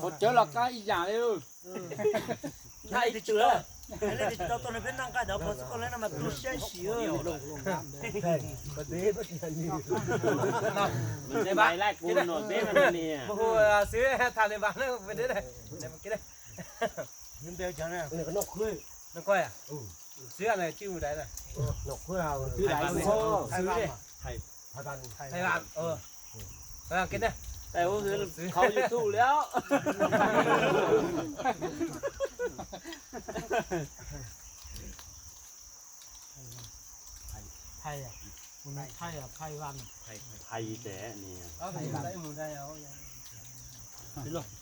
Qhov cawv los kab ib yam li. Xwb tham li npas na. Xwb, Hais Vam, Hais Vam, Hais Vam, kv ne, Hais Vam, qhov YouTube li. Hais, Hais Vam, Hais Vam.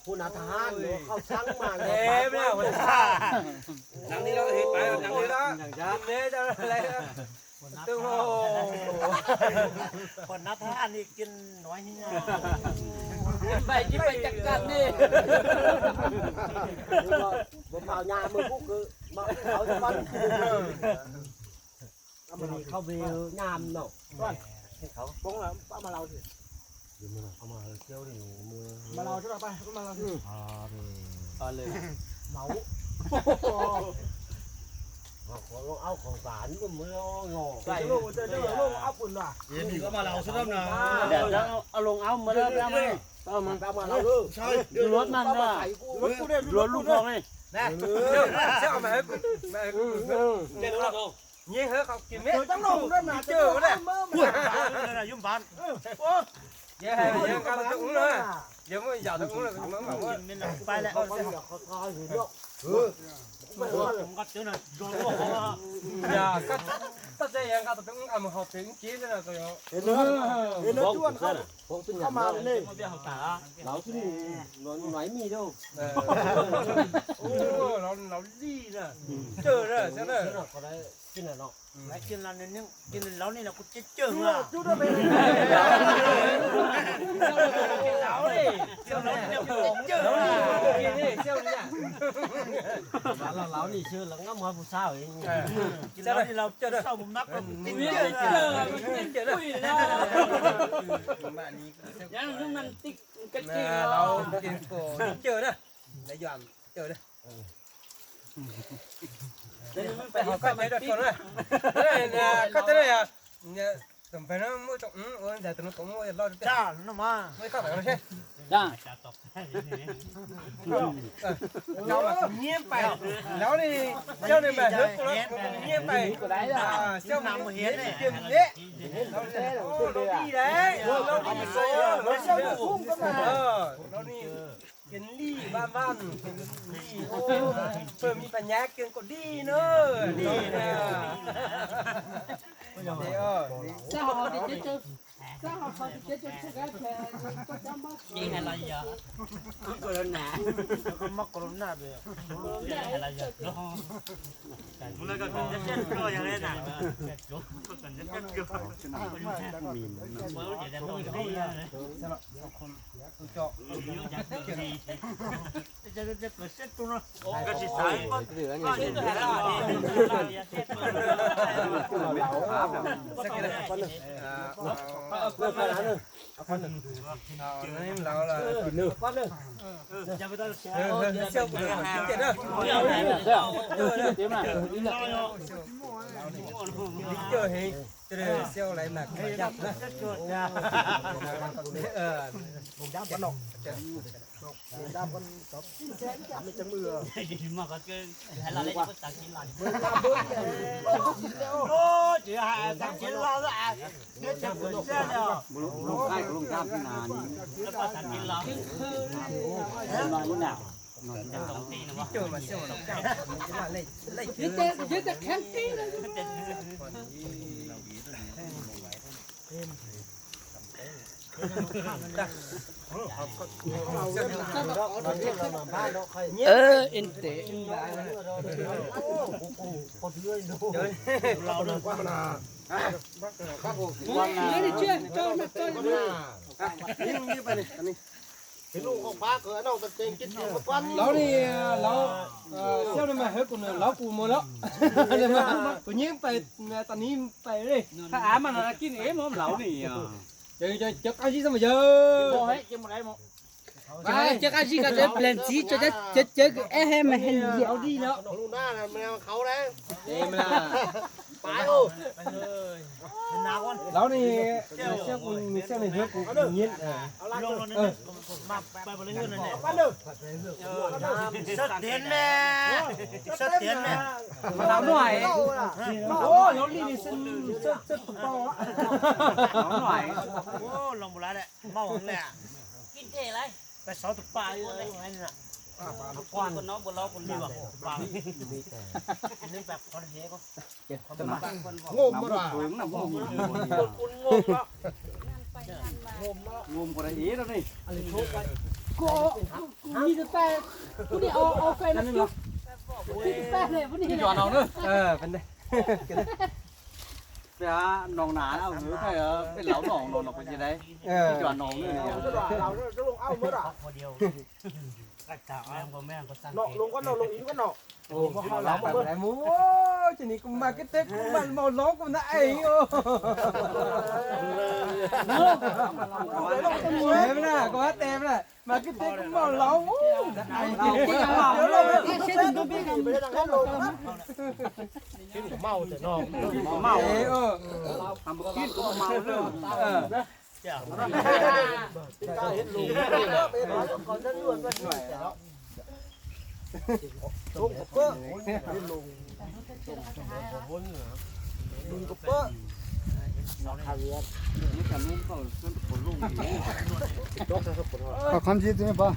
Hu nab thab hab no, khau tshaab mas le, hu nab thab hab no, pais tsis pais cas kag ne. Mus phaum nyam mus kub kws, khau nyam no. Loo aub qhov vas mus, loo aub mus, luab mas, luab lub hov ne. Nyiam hab qhov kis me, cawg na. Yog hais yog nqa tau ub na, yog muaj yam tau ub na, yog koj txawj yog nqa tau ub nqa mus haus pem ub cev xwb na. Laus lij na, cawg na, xyov na. Koj teb, tus npawg no muaj tus ub ua ntawd, tus no tus ub ua loj tiag. Muaj ib koj tawm no seb. Nyiam pais laub ni, xyov nws mas hlub kuv los kuv nyiam pais. Xyov mus hiav ne, mus hiav. Laub li, laub li, laub li. Kiag lij vaj vaj, kiag lij, pawg me pas nyab kiag kaum dij na, dij na. Cawg heev. Xiau lawv mas kuv mam yam na. Mus dab pov no. Mus dab pov no. Lawv ne, lawv, xiab ne mas hwv kuv nws lawv kuv mus lawm. Kuv nyeeb pais, tas ni pais li, hab av mas no kib es mus lawv ne. Cov qab zib xwb mas yawg. Cov qab zib ko cov plag ntxiv, cov cawv kws eb he mas he yam li no. Lawv ne, xiab kuv, xiab ne hwv kuv nyeeb. Lawv nuav, lawv li ne, lawv nuav. Peb lawv no no no, peb ces dai, peb cov no no. Ces nim kuv mas kwv teb kuv mas maum laub kuv ntag es. Mas kwv teb kuv maum laub. Qhov ntsib txiv pab.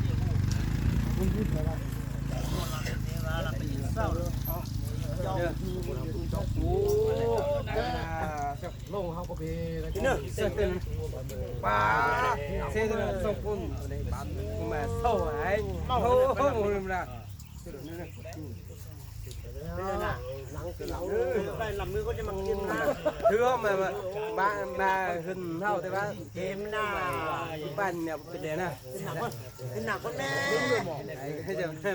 Thứ mà mà ba ba hơn hậu thế bác. Ba nhà bên đây nè.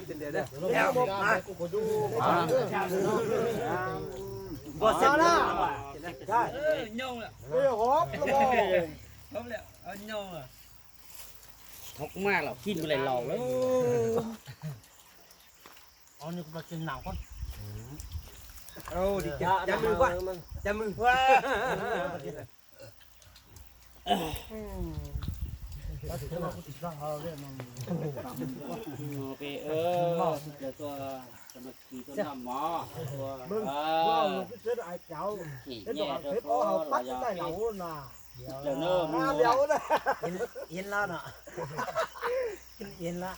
Bên đây nè. Thov maj los kib lais los lawm. Cá mừng quá. Cá mừng. Yến lá nọ. Yến lá.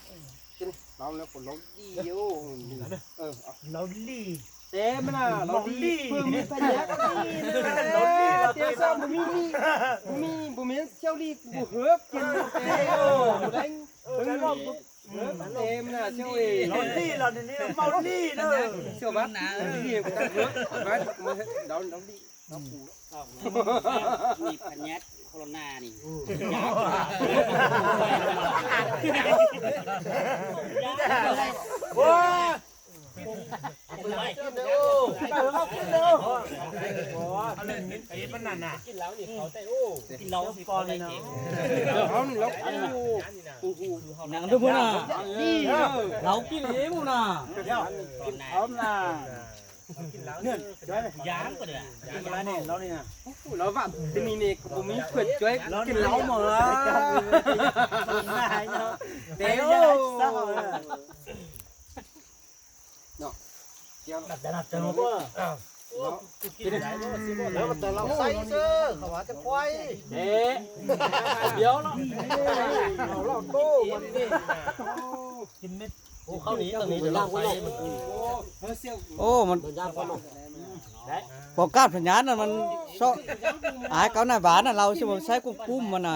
Lawv, lawv, lawv li, lawv li. Tes mas na, lawv li, pw mi pha nyab li, tes sa npus mi li, npus mi, npus mi xyaw li, npus hwv kiag li, tes, npus deev, tes mas na, xyaw li. Lawv li los nws li, mau li na. Xyaw mas, li, kuv tab hwv, mas, lawv, lawv li. Ni pha nyab corona ni. Nws lub na, laus kib li mus na. Los vam tib ni ne kuv muaj ib khuam cuab kiag laub mog. Tes Pom kaj thaum nyab no mas sov, ai koj naj vav na laus xwb mas saib kuj pub mas na.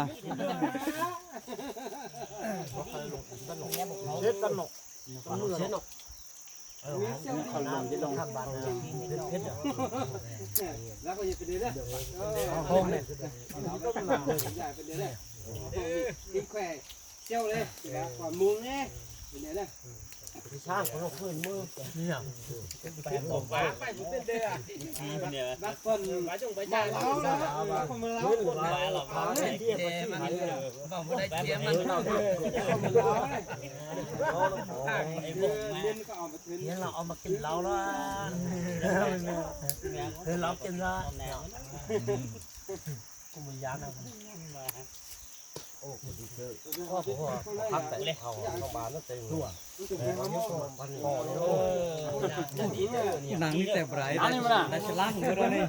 Neeg li tes braiv, tes slank no ne.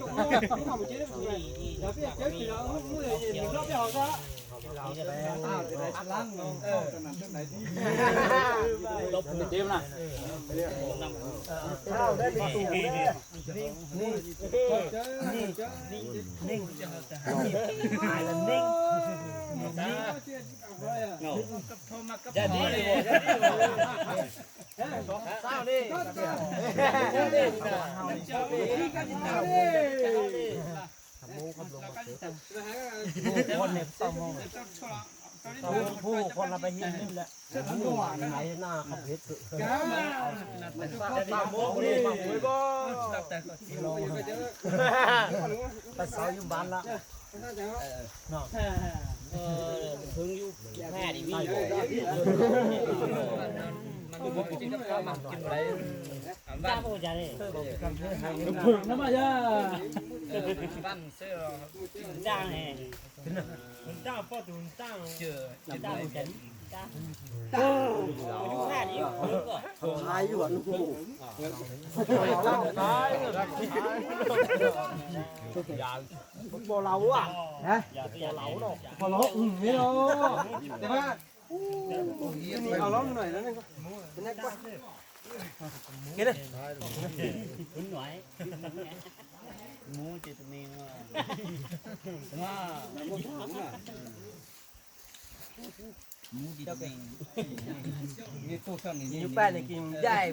Nyuj paj ne kis ncaij,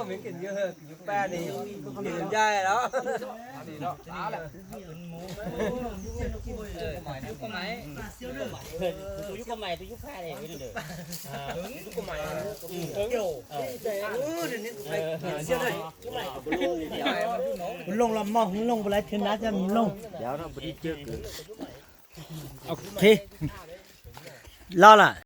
me kis nyuj paj ne kis ncaij los. Kuv looj los mog, kuv looj, kuv laiv thiab nab thiab mus looj. Ok, los lawm.